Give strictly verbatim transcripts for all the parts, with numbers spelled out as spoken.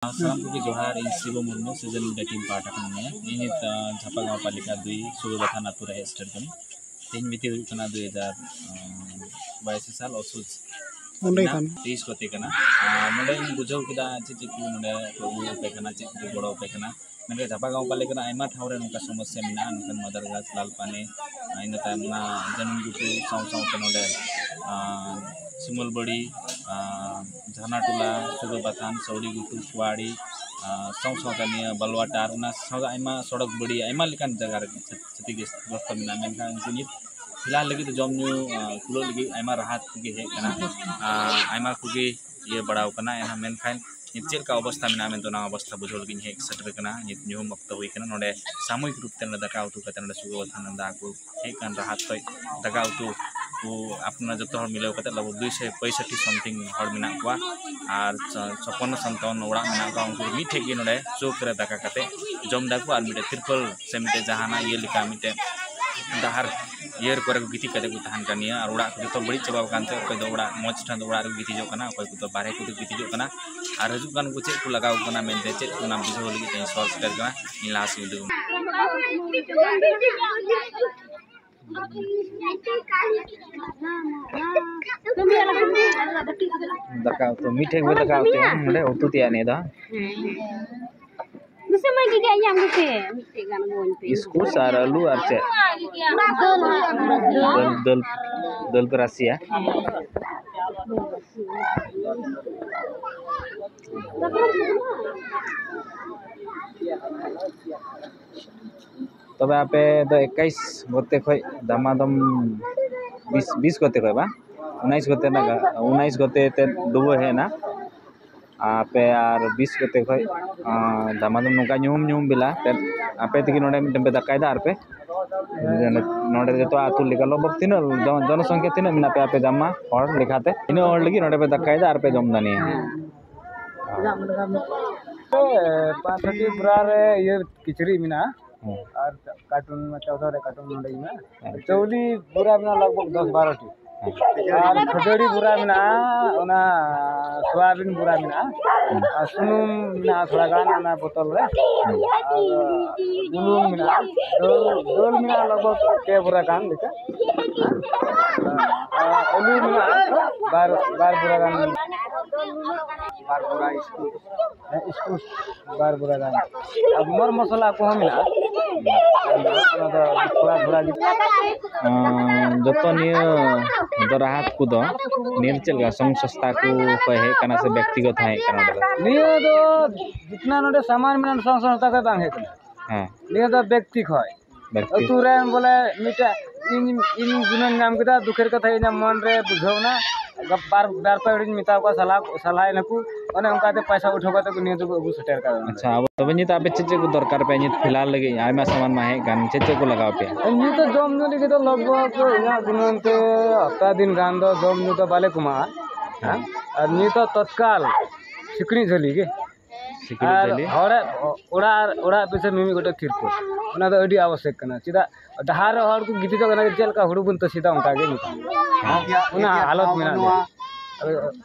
ᱥᱟᱱᱟᱢ ᱠᱚᱜᱮ ᱡᱚᱦᱟᱨ᱾ ᱤᱧ ᱥᱤᱵᱩ ᱢᱩᱨᱢᱩ, ᱥᱤᱡᱚᱱ ᱢᱤᱰᱤᱭᱟ ᱴᱤᱢ ᱯᱟᱦᱴᱟ ᱠᱷᱚᱱ ᱢᱮᱱᱟᱭᱟ᱾ ᱤᱧ ᱱᱤᱛ, ᱟᱸ, ᱡᱷᱟᱯᱟᱜᱟᱸᱣ ᱯᱟᱞᱤᱠᱟ ᱫᱩᱭ ᱥᱩᱜᱟᱹᱵᱟᱛᱷᱟᱱ ᱟᱛᱳ ᱨᱮ ᱦᱮᱡ ᱥᱮᱴᱮᱨ ᱠᱟᱹᱱᱟᱹᱧ᱾ ᱛᱮᱦᱮᱧ ᱢᱤᱛᱤ ᱦᱩᱭᱩᱜ ᱠᱟᱱᱟ ᱫᱩᱭ ᱦᱟᱡᱟᱨ ᱵᱟᱭᱤᱥ ᱥᱟᱞ ᱚᱥᱩᱡ ᱚᱸᱰᱮ ᱠᱷᱚᱱ᱾ ᱛᱮᱭᱤᱥ ᱠᱚᱛᱮ ᱠᱟᱱᱟ᱾ ᱟᱨ ᱱᱚᱰᱮᱧ ᱵᱩᱡᱷᱟᱹᱣ ᱠᱮᱫᱟ ᱪᱮᱫ ᱪᱮᱫ ᱠᱚ ᱱᱚᱰᱮ ᱠᱚ ᱟᱹᱜᱩ ᱟᱯᱮ ᱠᱟᱱᱟ, ᱪᱮᱫ ᱠᱚ ᱜᱚᱲᱚ ᱟᱯᱮ ᱠᱟᱱᱟ᱾ ᱢᱮᱱᱠᱷᱟᱱ ᱡᱷᱟᱯᱟᱜᱟᱸᱣ ᱯᱟᱞᱤᱠᱟ ᱨᱮ ᱟᱭᱢᱟ ᱴᱷᱟᱶ ᱨᱮ ᱱᱚᱝᱠᱟ ᱥᱚᱢᱚᱥᱥᱟ ᱢᱮᱱᱟᱜᱼᱟ, ᱱᱚᱝᱠᱟᱱ ᱢᱟᱫᱟᱨᱜᱟᱡᱽ, ᱞᱟᱞᱯᱟᱱᱤ, ᱤᱱᱟᱹ ᱛᱟᱭᱚᱢ ᱚᱱᱟ ᱡᱟᱹᱱᱩᱢ ᱜᱷᱩᱴᱩ ᱥᱟᱶ ᱥᱟᱶᱛᱮ ᱱᱚᱰᱮ, ᱟᱸ, ᱥᱤᱢᱚᱞᱵᱟᱲᱤ, ᱟᱸ, ᱡᱷᱟᱨᱱᱟ ᱴᱚᱞᱟ, ᱥᱩᱜᱟᱹᱵᱟᱛᱷᱟᱱ, ᱥᱟᱹᱣᱲᱤ ᱜᱷᱩᱴᱩ, ᱠᱩᱣᱟᱲᱤ, ᱟᱸ, ᱥᱟᱶ ᱥᱟᱶᱛᱮ ᱱᱤᱭᱟᱹ ᱵᱟᱞᱣᱟᱴᱟᱨ, ᱚᱱᱟ ᱥᱟᱶᱛᱮ ᱟᱭᱢᱟ ᱥᱚᱲᱚᱠ ᱵᱟᱹᱲᱤ, ᱟᱭᱢᱟ ᱞᱮᱠᱟᱱ ᱡᱟᱭᱜᱟ ᱨᱮ ᱠᱷᱚᱛᱤᱜᱨᱚᱥᱛᱚ ᱢᱮᱱᱟᱜᱼᱟ᱾ ᱢᱮᱱᱠᱷᱟᱱ ᱩᱱᱠᱩ ᱱᱤᱛ ᱯᱷᱤᱞᱦᱟᱞ ᱞᱟᱹᱜᱤᱫ ᱫᱚ ᱡᱚᱢ ᱧᱩ, ᱟᱸ, ᱠᱩᱞᱟᱹᱜ ᱞᱟᱹᱜᱤᱫ ᱟᱭᱢᱟ ᱨᱟᱦᱟ ᱠᱚᱜᱮ ᱦᱮᱡ ᱠᱟᱱᱟ, ᱟᱸ, ᱟᱭᱢᱟ ᱠᱚᱜᱮ ᱤᱭᱟᱹ ᱵᱟᱲᱟᱣ ᱠᱟᱱᱟ᱾ ᱮᱱᱦᱚᱸ ᱢᱮᱱᱠᱷᱟᱱ ᱱᱤᱛ ᱪᱮᱫ ᱞᱮᱠᱟ ᱚᱵᱚᱥᱛᱟ ᱢᱮᱱᱟᱜᱼᱟ ᱢᱮᱱᱛᱮ ᱚᱱᱟ ᱚᱵᱚᱥᱛᱟ ᱵᱩᱡᱷᱟᱹᱣ ᱞᱟᱹᱜᱤᱫ ᱤᱧ ᱦᱮᱡ ᱥᱮᱴᱮᱨ ᱠᱟᱱᱟ᱾ ᱱᱤᱛ ᱧᱩᱦᱩᱢ ᱚᱠᱛᱚ ᱦᱩᱭ ᱠᱟᱱᱟ᱾ ᱱᱚᱰᱮ ᱥᱟᱢᱩᱦᱤᱠ ᱨᱩᱯ ᱛᱮ ᱱᱚᱰᱮ ᱫᱟᱠᱟ ᱩᱛᱩ ᱠᱟᱛᱮ ᱱᱚᱰᱮ ᱥᱩᱜᱟᱹᱵᱟᱛᱷᱟᱱ ᱫᱟᱜ ᱠᱚ ᱦᱮᱡ ᱠᱟᱱ ᱨᱟᱦᱟ ᱠᱷᱚᱡ ᱫᱟᱠᱟ ᱩᱛᱩ ᱠᱚ ᱟᱯᱱᱟᱨ ᱡᱚᱛᱚ ᱦᱚᱲ ᱢᱤᱞᱟᱹᱣ ᱠᱟᱛᱮ ᱞᱟᱜᱵᱷᱟᱜᱽ ᱫᱩᱭᱥᱚ ᱯᱚᱸᱭᱥᱚᱴᱴᱤ something ᱦᱚᱲ ᱢᱮᱱᱟᱜ ᱠᱚᱣᱟ᱾ ᱟᱨ ᱪᱷᱚ-, ᱪᱷᱚᱯᱯᱚᱱᱱᱚ ᱥᱟᱛᱟᱣᱚᱱᱱᱚ ᱚᱲᱟᱜ ᱢᱮᱱᱟᱜ ᱠᱚᱣᱟ᱾ ᱩᱱᱠᱩ ᱢᱤᱫ ᱴᱷᱮᱡ ᱜᱮ ᱱᱚᱰᱮ ᱪᱳᱠ ᱨᱮ ᱫᱟᱠᱟ ᱠᱟᱛᱮ ᱡᱚᱢ ᱫᱟᱠᱚ ᱟᱨ ᱢᱤᱫᱴᱮᱡ ᱛᱤᱨᱯᱚᱞ ᱥᱮ ᱢᱤᱫᱴᱮᱡ ᱡᱟᱦᱟᱱᱟᱜ ᱤᱭᱟᱹ ᱞᱮᱠᱟ ᱢᱤᱫᱴᱮᱡ ᱰᱟᱦᱟᱨ ᱤᱭᱟᱹ ᱠᱚᱨᱮ ᱠᱚ ᱜᱤᱛᱤᱡ ᱠᱟᱛᱮ ᱠᱚ ᱛᱟᱦᱮᱱ ᱠᱟᱱ ᱜᱮᱭᱟ᱾ ᱟᱨ ᱚᱲᱟᱜ ᱠᱚ ᱡᱚᱛᱚ ᱵᱟᱹᱲᱤᱡ ᱪᱟᱵᱟᱣ ᱟᱠᱟᱱ ᱛᱮ ᱚᱠᱚᱭ ᱫᱚ ᱚᱲᱟᱜ ᱢᱚᱡᱽ ᱴᱷᱮᱱ ᱫᱚ ᱚᱲᱟᱜ ᱨᱮᱠᱚ ᱜᱤᱛᱤᱡᱚᱜ ᱠᱟᱱᱟ, ᱚᱠᱚᱭ ᱠᱚᱫᱚ ᱵᱟᱨᱦᱮ ᱠᱚᱛᱮ ᱠᱚ ᱜᱤᱛᱤᱡᱚᱜ ᱠᱟᱱᱟ᱾ ᱟᱨ ᱦᱤᱡᱩᱜ ᱠᱟᱱ ᱠᱚ ᱪᱮᱫ ᱠᱚ ᱞᱟᱜᱟᱣ ᱠᱟᱱᱟ ᱢᱮᱱᱛᱮ ᱪᱮᱫ ᱠᱚ ᱚᱱᱟ ᱵᱩᱡᱷᱟᱹᱣ ᱞᱟᱹᱜᱤᱫ ᱛᱮ ᱤᱧ ᱥᱚᱦᱚᱨ ᱥᱮᱴᱮᱨ ᱠᱟᱱᱟ᱾ ᱤᱧ ᱞᱟᱦᱟ ᱥᱮᱫ ᱩᱫᱩᱜ ᱟᱢᱟ᱾ ᱫᱟᱠᱟ ᱩᱛᱩ ᱢᱤᱫ ᱴᱷᱮᱡ ᱜᱮ ᱫᱟᱠᱟ ᱩᱛᱩᱭᱟ ᱱᱚᱰᱮ ᱩᱛᱩ ᱛᱮᱭᱟᱜ ᱱᱤᱭᱟᱹ ᱫᱚ᱾ ᱫᱩᱥᱮ ᱢᱟᱹᱭ ᱜᱮ ᱤᱧᱟᱜ ᱢᱤᱫᱴᱮᱡ, ᱢᱤᱫᱴᱮᱡ ᱜᱟᱱ ᱟᱹᱜᱩᱣᱟᱹᱧ ᱯᱮ᱾ ᱤᱥᱠᱩᱥ ᱟᱨ ᱟᱹᱞᱩ ᱟᱨ ᱪᱮᱫ? ᱫᱟᱹᱞ ᱦᱟᱸᱜ᱾ ᱫᱟᱹᱞ, ᱫᱟᱹᱞ, ᱫᱟᱹᱞ ᱯᱮ ᱨᱟᱥᱮᱭᱟ? ᱛᱚᱵᱮ ᱟᱯᱮ ᱫᱚ ᱮᱠᱟᱭᱤᱥ ᱜᱚᱛᱮ ᱠᱷᱚᱡ ᱫᱟᱢᱟᱫᱚᱢ ᱵᱤᱥ, ᱵᱤᱥ ᱜᱚᱛᱮ ᱠᱷᱚᱡ ᱵᱟᱝ? ᱩᱱᱟᱭᱤᱥ ᱜᱚᱛᱮ ᱨᱮᱱᱟᱜ ᱜᱟ-, ᱩᱱᱟᱭᱤᱥ ᱜᱚᱛᱮ ᱛᱮ ᱰᱩᱵᱟᱹ ᱦᱮᱡ ᱮᱱᱟ᱾ ᱟᱯᱮ ᱟᱨ ᱵᱤᱥ ᱜᱚᱛᱮ ᱠᱷᱚᱡ, ᱟᱸ, ᱫᱟᱢᱟᱫᱚᱢ ᱱᱚᱝᱠᱟ ᱧᱩᱦᱩᱢ ᱧᱩᱦᱩᱢ ᱵᱮᱞᱟ ᱯᱮ, ᱟᱯᱮ ᱛᱮᱜᱮ ᱱᱚᱰᱮ ᱢᱤᱫᱴᱮᱱ ᱯᱮ ᱫᱟᱠᱟᱭᱮᱫᱟ ᱟᱨ ᱯᱮ ᱱᱚᱰᱮ ᱡᱚᱛᱚ ᱟᱹᱛᱩ ᱞᱮᱠᱟ ᱞᱚᱜᱽ ᱵᱷᱚᱜᱽ ᱛᱤᱱᱟᱹᱜ ᱡᱚᱱ-, ᱡᱚᱱᱚᱥᱚᱝᱠᱷᱟ ᱛᱤᱱᱟᱹᱜ ᱢᱮᱱᱟᱜ ᱯᱮᱭᱟ ᱟᱯᱮ ᱡᱟᱢᱟ ᱦᱚᱲ ᱞᱮᱠᱟᱛᱮ? ᱤᱱᱟᱹᱜ ᱦᱚᱲ ᱞᱟᱹᱜᱤᱫ ᱱᱚᱰᱮ ᱯᱮ ᱫᱟᱠᱟᱭᱮᱫᱟ ᱟᱨ ᱯᱮ ᱡᱚᱢ ᱫᱟ ᱱᱤᱭᱟᱹ? ᱯᱟᱸᱪ ᱪᱷᱚᱴᱤ ᱵᱚᱨᱟ ᱨᱮ ᱤᱭᱟᱹ ᱠᱤᱪᱨᱤᱡ ᱢᱮᱱᱟᱜᱼᱟ᱾ ᱦᱮᱸ᱾ ᱟᱨ ᱠᱟᱨᱴᱩᱱ, ᱪᱳᱫᱽᱫᱳ ᱨᱮ ᱠᱟᱨᱴᱩᱱ ᱱᱚᱰᱮ ᱢᱮᱱᱟᱜᱼᱟ᱾ ᱦᱮᱸ᱾ ᱪᱟᱣᱞᱤ ᱵᱚᱨᱟ ᱢᱮᱱᱟᱜᱼᱟ ᱞᱟᱜᱽ ᱵᱷᱟᱜᱽ ᱫᱚᱥ ᱵᱟᱨᱚ ᱴᱤ᱾ ᱟᱨ ᱠᱷᱟᱹᱡᱟᱹᱲᱤ ᱵᱚᱨᱟ ᱢᱮᱱᱟᱜᱼᱟ, ᱚᱱᱟ ᱥᱚᱭᱟᱵᱤᱱ ᱵᱚᱨᱟ ᱢᱮᱱᱟᱜᱼᱟ, ᱟᱨ ᱥᱩᱱᱩᱢ ᱢᱮᱱᱟᱜᱼᱟ ᱛᱷᱚᱲᱟ ᱜᱟᱱ ᱚᱱᱟ ᱵᱳᱛᱚᱞ ᱨᱮ, ᱟᱨ ᱵᱩᱞᱩᱝ ᱢᱮᱱᱟᱜᱼᱟ, ᱫᱟᱹᱞ, ᱫᱟᱹᱞ ᱢᱮᱱᱟᱜᱼᱟ ᱞᱚᱜᱚ ᱯᱮ ᱵᱚᱨᱟ ᱜᱟᱱ ᱞᱮᱠᱟ, ᱟᱨ ᱟᱹᱞᱩ ᱢᱮᱱᱟᱜᱼᱟ ᱵᱟᱨ, ᱵᱟᱨ ᱵᱚᱨᱟ ᱜᱟᱱ, ᱵᱟᱨ ᱵᱚᱨᱟ ᱤᱥᱠᱩᱞ᱾ ᱦᱮᱸ, ᱤᱥᱠᱩᱥ ᱵᱟᱨ ᱵᱚᱨᱟ ᱜᱟᱱ᱾ ᱟᱨ ᱢᱚᱨ ᱢᱚᱥᱞᱟ ᱠᱚᱦᱚᱸ ᱢᱮᱱᱟᱜᱼᱟ᱾ ᱚᱱᱟ ᱫᱚ ᱛᱷᱚᱲᱟ ᱛᱷᱚᱲᱟ ᱜᱮ᱾ ᱟᱸ, ᱡᱚᱛᱚ ᱱᱤᱭᱟᱹ ᱫᱚᱨᱟᱦᱟᱛ ᱠᱚᱫᱚ ᱱᱤᱭᱟᱹ ᱫᱚ ᱪᱮᱫ ᱞᱮᱠᱟ ᱥᱚᱝ ᱥᱚᱥᱛᱷᱟ ᱠᱚ ᱠᱷᱚᱱ ᱦᱮᱡ ᱠᱟᱱᱟ ᱥᱮ ᱵᱮᱠᱛᱤᱜᱚᱛ ᱦᱮᱡ ᱠᱟᱱᱟ ᱱᱚᱰᱮ ᱫᱚ? ᱱᱤᱭᱟᱹ ᱫᱚ ᱡᱤᱛᱱᱟ ᱱᱚᱰᱮ ᱥᱟᱢᱟᱱ ᱢᱮᱱᱟᱜᱼᱟ, ᱥᱚᱝ ᱥᱚᱥᱛᱷᱟ ᱠᱷᱚᱱ ᱵᱟᱝ ᱦᱮᱡ ᱠᱟᱱᱟ᱾ ᱦᱮᱸ᱾ ᱱᱤᱭᱟᱹ ᱫᱚ ᱵᱮᱠᱛᱤ ᱠᱷᱚᱱ᱾ ᱵᱮᱠᱛᱤ᱾ ᱟᱹᱛᱩ ᱨᱮᱱ ᱵᱚᱞᱮ ᱢᱤᱫᱴᱮᱡ ᱤᱧ, ᱤᱧ ᱜᱩᱱᱟᱹᱧ ᱧᱟᱢ ᱠᱮᱫᱟ, ᱫᱩᱠᱷᱮᱨ ᱠᱟᱛᱷᱟ ᱤᱧᱟᱹᱜ ᱢᱚᱱ ᱨᱮ ᱵᱩᱡᱷᱟᱹᱣ ᱮᱱᱟ᱾ ᱵᱟᱨ, ᱵᱟᱨ ᱯᱮ ᱦᱚᱲᱤᱧ ᱢᱮᱛᱟ ᱠᱚᱣᱟ, ᱥᱟᱞᱦᱟ, ᱥᱟᱞᱦᱟᱭ ᱱᱟᱠᱚ, ᱚᱱᱮ ᱚᱱᱠᱟᱛᱮ ᱯᱚᱭᱥᱟ ᱩᱴᱷᱟᱹᱣ ᱠᱟᱛᱮ ᱠᱚ ᱱᱤᱭᱟᱹ ᱫᱚᱠᱚ ᱟᱹᱜᱩ ᱥᱮᱴᱮᱨ ᱠᱟᱫᱟ᱾ ᱟᱪᱪᱷᱟ, ᱟᱵᱚ ᱛᱚᱵᱮ ᱱᱤᱛ ᱟᱯᱮ ᱪᱮᱫ ᱪᱮᱫ ᱠᱚ ᱫᱚᱨᱠᱟᱨ ᱯᱮ? ᱱᱤᱛ ᱯᱷᱤᱞᱦᱟᱞ ᱞᱟᱹᱜᱤᱫ ᱟᱭᱢᱟ ᱥᱟᱢᱟᱱ ᱢᱟ ᱦᱮᱡ ᱠᱟᱱ, ᱪᱮᱫ ᱪᱮᱫ ᱠᱚ ᱞᱟᱜᱟᱣ ᱯᱮᱭᱟ? ᱱᱤᱛ ᱫᱚ ᱡᱚᱢ ᱧᱩ ᱞᱟᱹᱜᱤᱫ ᱫᱚ ᱞᱚᱜᱽ ᱵᱷᱚᱜᱽ ᱤᱧᱟᱹᱜ ᱜᱩᱱᱟᱹᱱ ᱛᱮ ᱦᱟᱯᱛᱟ ᱫᱤᱱ ᱜᱟᱱ ᱫᱚ ᱡᱚᱢ ᱧᱩ ᱫᱚ ᱵᱟᱞᱮ ᱠᱚᱢᱟᱜᱼᱟ᱾ ᱦᱮᱸ? ᱟᱨ ᱱᱤᱛ ᱫᱚ ᱛᱚᱛᱠᱟᱞ ᱥᱤᱠᱲᱤᱡ ᱡᱷᱟᱹᱞᱤ ᱜᱮ᱾ ᱥᱤᱠᱲᱤᱡ ᱟᱨ ᱡᱷᱟᱹᱞᱤ? ᱦᱚᱲᱟᱜ ᱚᱲᱟᱜ, ᱚᱲᱟᱜ ᱯᱤᱪᱷᱟᱹ ᱢᱤᱢᱤᱫ ᱜᱚᱴᱮᱡ ᱛᱤᱨᱯᱚᱞ, ᱚᱱᱟ ᱫᱚ ᱟᱹᱰᱤ ᱟᱵᱚᱥᱭᱚᱠ ᱠᱟᱱᱟ᱾ ᱪᱮᱫᱟᱜ ᱰᱟᱦᱟᱨ ᱨᱮ ᱦᱚᱲ ᱠᱚ ᱜᱤᱛᱤᱡᱚᱜ ᱠᱟᱱᱟ, ᱪᱮᱫ ᱞᱮᱠᱟ ᱦᱩᱲᱩ ᱵᱚᱱ ᱛᱟᱹᱥᱤᱫᱟ ᱚᱱᱠᱟ ᱜᱮ ᱱᱤᱛᱚᱜ᱾ ᱦᱮᱸ, ᱚᱱᱟ ᱦᱟᱞᱚᱛ ᱢᱮᱱᱟᱜ ᱞᱮᱭᱟ᱾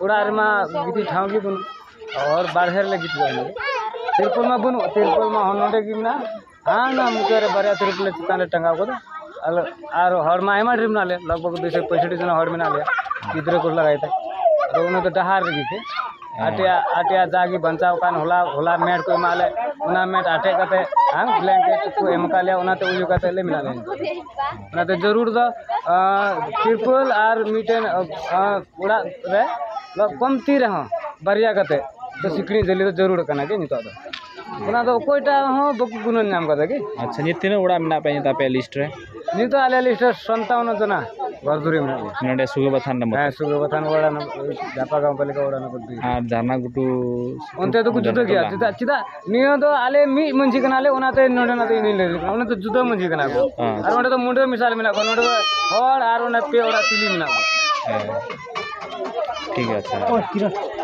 ᱚᱲᱟᱜ ᱨᱮᱢᱟ ᱜᱤᱛᱤᱡ ᱴᱷᱟᱶ ᱜᱮ ᱵᱟᱹᱱᱩᱜ, ᱦᱚᱲ ᱵᱟᱨᱦᱮ ᱨᱮᱞᱮ ᱜᱤᱛᱤᱡᱚᱜ ᱠᱟᱱᱟ᱾ ᱛᱤᱨᱯᱚᱞ ᱢᱟ ᱵᱟᱹᱱᱩᱜ, ᱛᱤᱨᱯᱚᱞ ᱢᱟ ᱦᱚᱸ ᱱᱚᱰᱮ ᱜᱮ ᱢᱮᱱᱟᱜᱼᱟ᱾ ᱦᱟᱱᱟ ᱢᱩᱪᱟᱹᱫ ᱨᱮ ᱵᱟᱨᱭᱟ ᱛᱤᱨᱯᱚᱞ ᱞᱮ ᱪᱮᱛᱟᱱ ᱨᱮ ᱴᱟᱸᱜᱟᱣ ᱠᱟᱫᱟ᱾ ᱟᱨ, ᱟᱨ ᱦᱚᱲ ᱢᱟ ᱟᱭᱢᱟ ᱰᱷᱮᱨ ᱢᱮᱱᱟᱜ ᱞᱮᱭᱟ, ᱞᱟᱜᱽ ᱵᱷᱟᱜᱽ ᱫᱩᱭᱥᱚ ᱯᱚᱸᱭᱥᱚᱴᱴᱤ ᱡᱚᱱ ᱦᱚᱲ ᱢᱮᱱᱟᱜ ᱞᱮᱭᱟ, ᱜᱤᱫᱽᱨᱟᱹ ᱠᱚ ᱞᱟᱜᱟᱭ ᱛᱮ᱾ ᱟᱫᱚ ᱚᱱᱟ ᱫᱚ ᱰᱟᱦᱟᱨ ᱨᱮᱜᱮ ᱛᱮ᱾ ᱦᱮᱸ᱾ ᱟᱴᱮᱭᱟᱜ, ᱟᱴᱮᱭᱟᱜ ᱡᱟᱜᱮ ᱵᱟᱧᱪᱟᱣ ᱠᱟᱱ ᱦᱚᱞᱟ, ᱦᱚᱞᱟ ᱢᱮᱴ ᱠᱚ ᱮᱢᱟᱜ ᱞᱮ, ᱚᱱᱟ ᱢᱮᱴ ᱟᱴᱮᱫ ᱠᱟᱛᱮ, ᱦᱮᱸ, ᱵᱞᱮᱝᱠᱮᱴ ᱠᱚ ᱮᱢ ᱠᱟᱜ ᱞᱮᱭᱟ, ᱚᱱᱟᱛᱮ ᱩᱭᱩ ᱠᱟᱛᱮ ᱞᱮ ᱢᱮᱱᱟᱜ ᱞᱮᱭᱟ᱾ ᱚᱱᱟᱛᱮ ᱡᱟᱹᱨᱩᱲ ᱫᱚ, ᱟᱸ, ᱛᱤᱨᱯᱚᱞ ᱟᱨ ᱢᱤᱫᱴᱮᱱ, ᱟᱸ, ᱚᱲᱟᱜ ᱨᱮ ᱠᱚᱢᱛᱤ ᱨᱮᱦᱚᱸ ᱵᱟᱨᱭᱟ ᱠᱟᱛᱮ ᱫᱚ ᱥᱤᱠᱲᱤᱡ ᱡᱷᱟᱹᱞᱤ ᱫᱚ ᱡᱟᱹᱨᱩᱲ ᱠᱟᱱᱟ ᱜᱮ ᱱᱤᱛᱚᱜ ᱫᱚ᱾ ᱚᱱᱟ ᱫᱚ ᱚᱠᱚᱭᱴᱟᱜ ᱦᱚᱸ ᱵᱟᱠᱚ ᱜᱩᱱᱟᱹᱱ ᱧᱟᱢ ᱠᱟᱫᱟ ᱜᱮ᱾ ᱟᱪᱪᱷᱟ, ᱱᱤᱛ ᱛᱤᱱᱟᱹᱜ ᱚᱲᱟᱜ ᱢᱮᱱᱟᱜ ᱯᱮᱭᱟ ᱱᱤᱛ ᱟᱯᱮᱭᱟᱜ ᱞᱤᱥᱴ ᱨᱮ? ᱱᱤᱛ ᱫᱚ ᱟᱞᱮ ᱞᱤᱥᱴ ᱨᱮ ᱥᱟᱱᱛᱟᱣᱱᱚ ᱡᱚᱱᱟ ᱜᱷᱚᱨ ᱫᱷᱩᱨᱤ ᱢᱮᱱᱟᱜ ᱞᱮᱭᱟ᱾ ᱱᱚᱰᱮ ᱥᱩᱜᱟᱹᱵᱟᱛᱷᱟᱱ ᱨᱮ ᱢᱚᱛᱚ? ᱦᱮᱸ, ᱥᱩᱜᱟᱹᱵᱟᱛᱷᱟᱱ ᱚᱲᱟᱜ ᱱᱚ-, ᱡᱟᱯᱟ ᱜᱟᱶ ᱯᱟᱞᱤᱠᱟ ᱚᱲᱟᱜ ᱱᱚᱢᱵᱚᱨ ᱫᱩᱭ᱾ ᱟᱨ ᱡᱷᱟᱨᱱᱟ ᱜᱷᱩᱴᱩ ᱚᱱᱛᱮ ᱫᱚᱠᱚ ᱡᱩᱫᱟᱹ ᱜᱮᱭᱟ᱾ ᱡᱚᱱᱚᱴᱚᱞᱟ? ᱪᱮᱫᱟᱜ, ᱪᱮᱫᱟᱜ? ᱱᱤᱭᱟᱹ ᱫᱚ ᱟᱞᱮ ᱢᱤᱫ ᱢᱟᱹᱡᱷᱤ ᱠᱟᱱᱟᱞᱮ, ᱚᱱᱟᱛᱮ ᱱᱚᱰᱮᱱᱟᱜ ᱫᱚ ᱤᱧ ᱞᱟᱹᱭ ᱫᱟᱲᱮᱭᱟᱜ ᱠᱟᱱᱟ᱾ ᱚᱱᱟ ᱫᱚ ᱡᱩᱫᱟᱹ ᱢᱟᱹᱡᱷᱤ ᱠᱟᱱᱟ ᱠᱚ᱾ ᱦᱮᱸ᱾ ᱟᱨ ᱚᱸᱰᱮ ᱫᱚ ᱢᱩᱰᱟᱹ ᱢᱮᱥᱟᱞ ᱢᱮᱱᱟᱜ ᱠᱚᱣᱟ᱾ ᱱᱚᱰᱮ ᱫᱚ ᱦᱚᱲ ᱟᱨ ᱚᱱᱟ ᱯᱮ ᱚᱲᱟᱜ ᱛᱤᱞᱤ ᱢᱮᱱᱟᱜ ᱠᱚᱣᱟ᱾ ᱦᱮᱸ᱾ ᱴᱷᱤᱠ ᱟᱪᱷᱮ᱾